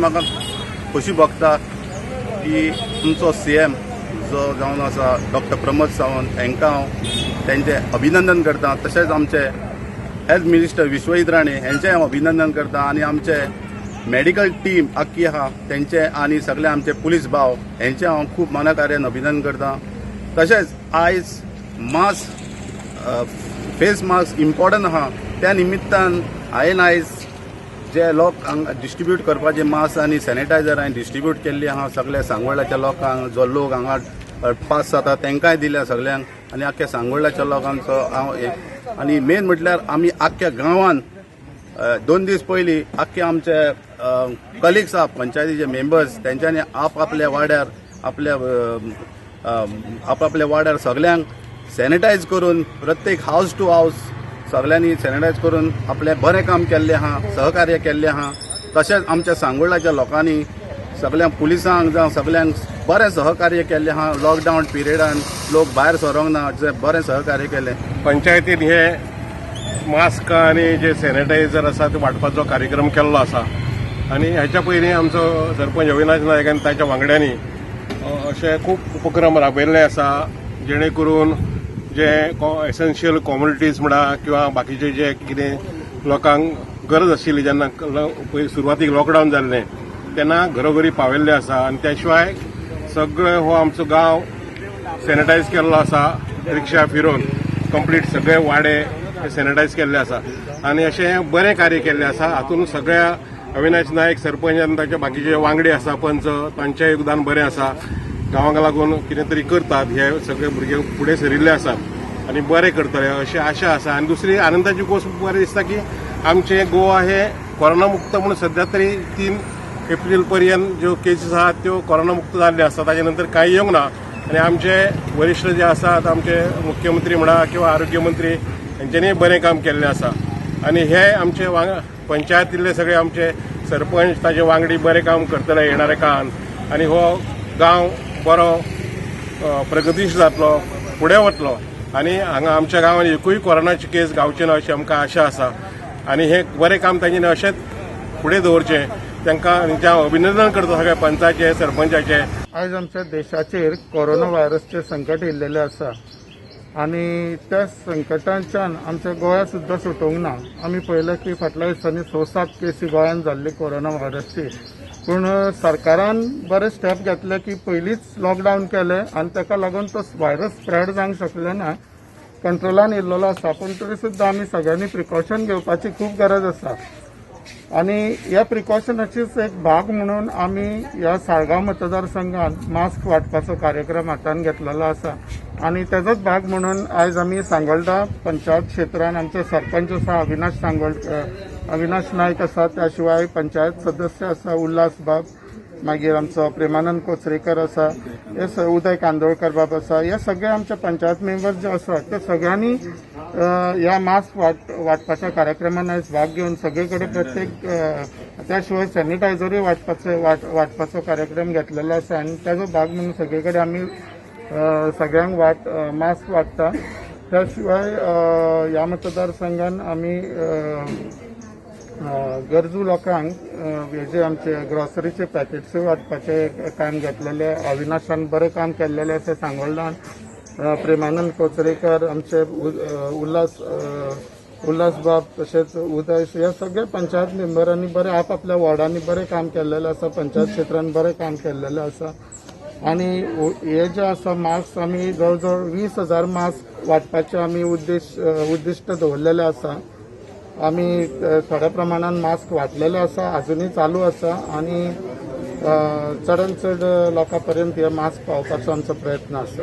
म्हाका खोशी भोगता की तुमचो सीएम जो जावन आसा डॉक्टर प्रमोद सावंत हांकां हांव तेंचें अभिनंदन करता. तशेंच आमचे हेल्थ मिनिस्टर विश्वजीत राणे हेंचें हांव अभिनंदन करता आनी आमचे मेडिकल टीम आख्खी आहा तेंचे आनी सगळे आमचे पुलीस भाव हेंचें हांव खूब मनाकार्यान अभिनंदन करता. तशेंच आयज मास्क, फेस मास्क इम्पॉर्टंट आहा, त्या निमित्तान हांवें आयज जे लोक हांगा डिस्ट्रीब्यूट करपाचे मास्क आनी सॅनिटायझर हांवें डिस्ट्रीब्यूट केल्ली आहा सगल्या सांगोळ्याच्या लोकांक. जो लोक हांगा पास जाता तांकांय दिल्या सगल्यांक आनी आख्ख्या सांगोळ्याच्या लोकांचो हांव आनी मेन म्हटल्यार आमी आख्ख्या गांवान 2 दीस पयलीं आख्खे आमचे कलिग्स आहा, पंचायतीचे मेंबर्स, तेंच्यांनी आपआपल्या वाड्यार आपल्या अ, आपापल्या वाड्यार सगल्यांक सॅनिटायज करून, प्रत्येक हावस टू हावस सगल्यांनी सॅनिटायज करून आपलें बरें काम केल्लें आहा, सहकार्य केल्लें आहा. तशेंच आमच्या सांगोळ्याच्या लोकांनी सगळ्या पुलिसांक जावं सगल्यांक बरें सहकार्य केल्लें आहा. लॉकडावन पिरियडान लोक भायर सरोंक ना, जे बरें सहकार्य केलें. पंचायतीन हे मास्क आनी जे सॅनिटायझर आसा ते वांटपाचो कार्यक्रम केल्लो आसा आनी ह्याच्या पयलीं आमचो सरपंच अविनाश नायक आनी ताच्या वांगड्यांनी अशे खूब उपक्रम राबयल्ले आसा, जेणे करून जे एसेन्शियल कॉमोडिटीज म्हणा किंवा बाकीचे जे कितें लोकांक गरज आशिल्ली, जेन्ना पयलीं सुरवातीक लॉकडावन जाल्लें तेन्ना घरोघरी पावयल्ले आसा. आनी त्या शिवाय सगळे हो आमचो गांव सॅनिटायज केल्लो आसा. रिक्षा फिरोवन कंप्लीट सगळे वाडे सॅनिटायज केल्ले आसा आनी अशें बरें कार्य केल्लें आसा. हातूंत सगळ्या अविनाश नायक सरपंच आनी ताचे बाकीचे वांगडी आसा पंच, तांचें योगदान बरें आसा. गांवाक लागून कितें तरी करतात हे सगळे भुरगे फुडें सरिल्ले आसात आनी बरें करतले अशी आशा आसा. आनी दुसरी आनंदाची गोश्ट बरें दिसता की आमचें गोवा हे कोरोना मुक्त म्हणून सद्या तरी 3 एप्रील पर्यंत ज्यो केसीस आहात त्यो कोरोना मुक्त जाल्ल्यो आसा. ताच्या नंतर कांय येवंक ना आनी आमचे वरिश्ठ जे आसात, आमचे मुख्यमंत्री म्हणा किंवा आरोग्य मंत्री, हेंच्यांनी बरें काम केल्लें आसा. आनी हे आमचे वांग पंचायतींतले सगळे आमचे सरपंच, ताचे वांगडी बरें काम करतले येणाऱ्या काळान आनी हो गांव बरो प्रगतीशील जातलो, फुडें वतलो आनी हांगा आमच्या गांवांत एकूय कोरोनाची केस गावची ना अशी आमकां आशा आसा. आनी हें बरें काम तांच्यांनी अशेंच फुडें दवरचें. तांकां तांचें हांव अभिनंदन करता सगळ्या पंचाचे, सरपंचाचे. आयज आमच्या देशाचेर कोरोना व्हायरसचें संकट येयल्लेलें आसा आनी त्या संकटांच्यान आमच्या गोंया सुद्दां सुटूंक ना. आमी पळयलें की फाटल्या दिसांनी स सात केसी गोंयांत जाल्ली कोरोना व्हायरसची, पूण सरकारान बरे स्टेप घेतले की पयलींच लॉकडावन केलें आनी ताका लागून तो व्हायरस स्प्रेड जावंक शकले ना, कंट्रोलान येयल्लो आसा. पूण तरी सुद्दां आमी सगळ्यांनी प्रिकॉशन घेवपाची खूब गरज आसा आनी ह्या प्रिकॉशनाचीच एक भाग म्हणून आमी ह्या साळगांव मतदारसंघात मास्क वांटपाचो कार्यक्रम हातान घेतलेलो आसा. आनी तेजोच भाग म्हणून आयज आमी सांगोल्डा पंचायत क्षेत्रान आमचे सरपंच आसा अविनाश नायक आसा, त्या शिवाय पंचायत सदस्य आसा उल्हास बाब, मागीर आमचो प्रेमानंद कोचरेकर आसा, हे उदय कांदोळकर बाब आसा. हे सगळे आमचे पंचायत मेंबर्स जे आसा ते सगळ्यांनी ह्या मास्क वाटपाच्या कार्यक्रमान आयज भाग घेवन सगळे कडेन प्रत्येक त्या शिवाय सॅनिटायझरूय वाटपाचो कार्यक्रम घेतलेलो आसा. आनी ताजो भाग म्हणून सगळे कडेन आमी सगळ्यांक मास्क वांट्टा. त्या शिवाय ह्या मतदारसंघान आमी अ, अ, गरजू लोकांक हे जे आमचे ग्रॉसरीचे पॅकेट्सूय वाटपाचे काम घेतलेले. अविनाशान बरें काम केल्लेलें आसा सांगोल्डान. प्रेमानंद कोचरेकर, आमचे उल्हास बाब, तशेंच उदय, ह्या सगळ्या पंचायत मेंबरांनी बरें आपआपल्या वॉर्डांनी बरें काम केल्लेलें आसा, पंचायत क्षेत्रान बरें काम केल्लेलें आसा. आनी हे जे आसा मास्क, आमी जवळ जवळ 20,000 मास्क वांटपाचे आमी उद्दिश्ट दवरलेले आसा. आमी थोड्या प्रमाणान मास्क वांटलेले आसा, अजुनूय चालू आसा आनी चडान चड लोकां पर्यंत हे मास्क पावोवपाचो आमचो प्रयत्न आसा.